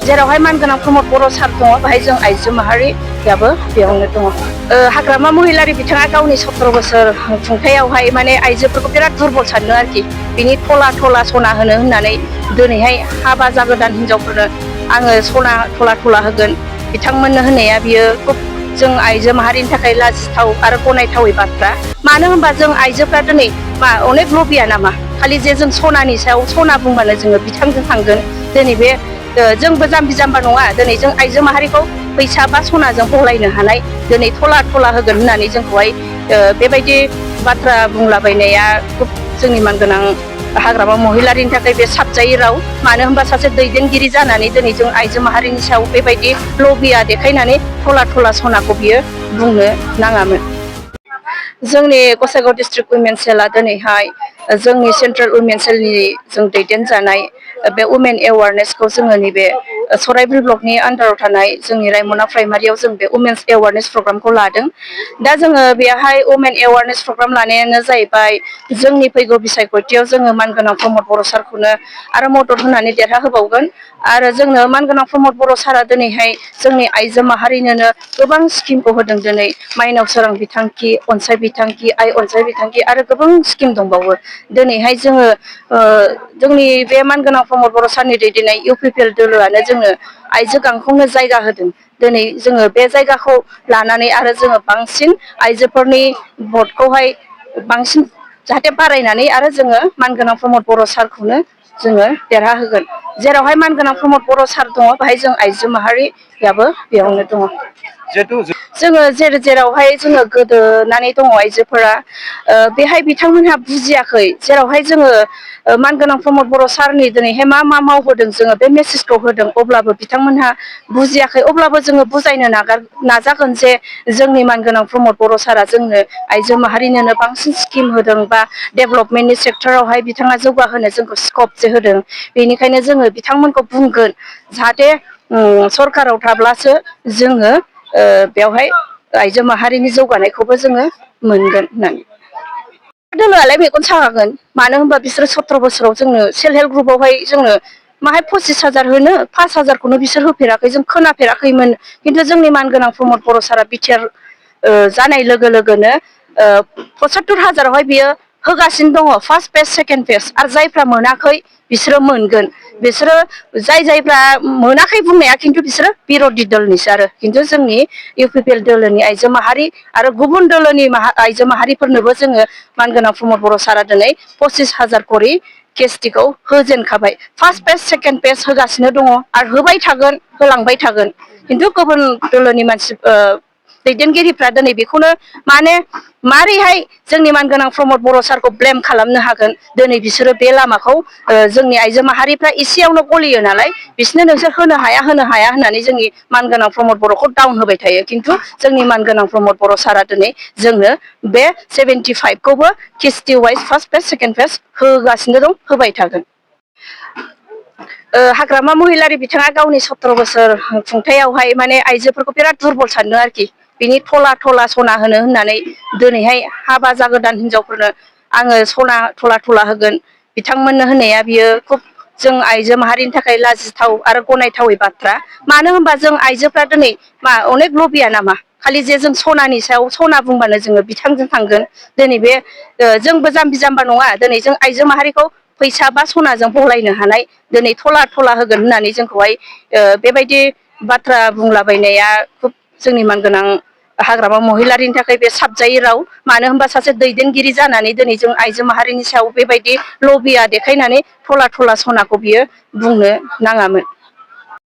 जेरावहाय मानगोनां प्रमद बर' सार दङ बाहाय जों आइजो माहारियाबो बेयावनो दङ। हाग्रामा महिलारि बिथाङा गावनि 17 बोसोर खुंथायावहाय माने आइजोफोरखौ बिराद दुरबल सानो आरोखि। बिनि थला थला सना होनो होननानै दिनैहाय हाबा जागोदान हिनजावफोरनो आङो सना थला थला होगोन बिथांमोननो होननाया बियो खुब जों आइजो माहारिनि थाखाय लाजिथाव आरो गनायथावै बाथ्रा। मानो होनबा जों आइजोफ्रा दिनै मा अनेक लबिया नामा खालि जे जों सनानि सायाव सना बुंबानो जोङो बिथांजों थांगोन। दिनै बे जोंबो जाम्बि जाम्बा नङा। दिनै जों आइजो माहारिखौ फैसा बा सनाजों बलायनो हानाय दिनै थला थला होगोन होननानै जोंखौहाय बेबायदि बाथ्रा बुंलाबायनाया खुब जोंनि मानगोनां हाग्रामा महिलारिनि थाखाय बे साबजायै राव। मानो होनबा सासे दैदेनगिरि जानानै दिनै जों आइजो माहारिनि सायाव बेबायदि लबिया देखायनानै थला थला सनाखौ बियो बुंनो नाङामोन। जोंनि गसाइगाव डिस्ट्रिक्ट उइमेन सेलआ दिनैहाय जोंनि सेन्ट्रेल उइमेन सेलनि जों दैदेनजानाय बे उमेन एवारनेसखौ जोङो नैबे सराइबिल ब्लकनि आन्दाराव थानाय जोंनि रायमना प्राइमारियाव जों बे उमेन्स एवारनेस प्रग्रामखौ लादों। दा जोङो बेहाय उमेन एवारनेस प्रग्राम लानायानो जाहैबाय जोंनि फैगौ बिसायख'थियाव जोङो मानगोनां प्रमद बर' सारखौनो आरो मदद होनानै देरहा होबावगोन। आरो जोंनो मानगोनां प्रमद बर' सारा दिनैहाय जोंनि आइजो माहारिनोनो गोबां स्किमखौ होदों। दिनै माइनाव सोरां बिथांखि, अनसाय बिथांखि, आइ अनसाय बिथांखि आरो गोबां स्किम दंबावो। दिनैहाय जोङो जोंनि बे मानगोनां प्रमद बर' सारनि दैदेननाय UPPL दोलोआनो जोंनो आइजो गांखंनो जायगा होदों। दिनै जोङो बे जायगाखौ लानानै आरो जोङो बांसिन आइजोफोरनि भटखौहाय बांसिन जाहाथे बारायनानै आरो जोङो मानगोनां प्रमद बर' सारखौनो जोङो देरहाहोगोन। जेरावहाय मानगोनां प्रमद बर' सार दङ बाहाय जों आइजो माहारियाबो बेयावनो दङ। जोङो जेरावहाय जोङो गोदोनानै दङ आइजोफोरा बेहाय बिथांमोनहा बुजियाखै। जेरावहाय जोङो मानगोनां प्रमद बर' सारनि दिनैहाय मा मा मावबोदों जोङो बे मेसेजखौ होदों। अब्लाबो बिथांमोनहा बुजियाखै। अब्लाबो जोङो बुजायनो नाजागोन जे जोंनि मानगोनां प्रमद बर' सारा जोंनो आइजो माहारिनोनो बांसिन स्किम होदों बा डेभेलपमेन्टनि सेक्टरावहाय बिथाङा जौगाहोनो जोंखौ स्कप जे होदों। बेनिखायनो जोङो बिथांमोनखौ बुंगोन जाहाथे सरखाराव थाब्लासो जोङो बेवहाय आइजो माहारिनि जौगानायखौबो जोङो मोनगोन होननानै। दोलोआलाय मेगन साहागोन। मानो होनबा बिसोरो 17 बोसोराव जोंनो सेल्फ हेल्प ग्रुपावहाय जोंनो माहाय 25,000 होनो 5,000खौनो बिसोर होफेराखै। जों खोनाफेराखैमोन। खिन्थु जोंनि मानगोनां प्रमद बर' सारा बिटिआर जानाय लोगो लोगोनो 75,000आवहाय बियो होगासिनो दङ। फार्स्ट फेज सेकेन्ड फेज आरो जायफ्रा मोनाखै बिसोरो मोनगोन। बिसोरो जायफ्रा मोनाखै बुंनाया खिन्थु बिसोरो बिर'धि दलनिसो आरो खिन्थु जोंनि UPPL दोलोनि आइजो माहारि आरो गुबुन दोलोनि आइजो माहारिफोरनोबो जोङो मानगोनां प्रमद बर' सारा दिनै 25,000 करि केसटिखौ होजेनखाबाय। फार्स्ट पेज सेकेन्ड पेज होगासिनो दङ आरो होबाय थागोन, होलांबाय थागोन। खिन्थु गुबुन दोलोनि मानसि दैदेनगिरिफ्रा दिनै बेखौनो माने मारैहाय जोंनि मानगोनां प्रमद बर' सारखौ ब्लेम खालामनो हागोन। दिनै बिसोरो बे लामाखौ जोंनि आइजो माहारिफ्रा एसेयावनो गलियो नालाय बिसोरनो नोंसोर होनो हाया होननानै जोंनि मानगोनां प्रमद बर'खौ डाउन होबाय थायो। खिन्थु जोंनि मानगोनां प्रमद बर' सारा दिनै जोंनो बे 75खौबो केसटि wise first phase second phase होगासिनो दं, होबाय थागोन। हाग्रामा महिलारि बिथाङा गावनि 17 बोसोर खुंथायावहाय माने आइजोफोरखौ बिराद दुरबल सानो आरोखि। बिनि थला थला सना होनो होननानै दिनैहाय हाबा जागोदान हिनजावफोरनो आङो सना थला थला होगोन बिथांमोननो होननाया बियो खुब जों आइजो माहारिनि थाखाय लाजिथाव आरो गनायथावै बाथ्रा। मानो होनबा जों आइजोफ्रा दिनै मा अनेक लबिया नामा खालि जे जों सनानि सायाव सना बुंबानो जोङो बिथांजों थांगोन। दिनै बे जोंबो जाम्बि जाम्बा नङा। दिनै जों आइजो माहारिखौ फैसा बा सनाजों बलायनो हानाय दिनै थला थला होगोन होननानै जोंखौहाय बेबायदि बाथ्रा बुंलाबायनाया खुब जोंनि मानगोनां हाग्रामा महिलारिनि थाखाय बे साबजायै राव। मानो होनबा सासे दैदेनगिरि जानानै दिनै जों आइजो माहारिनि सायाव बेबायदि लबिया देखायनानै थला थला सनाखौ बियो बुंनो नाङामोन।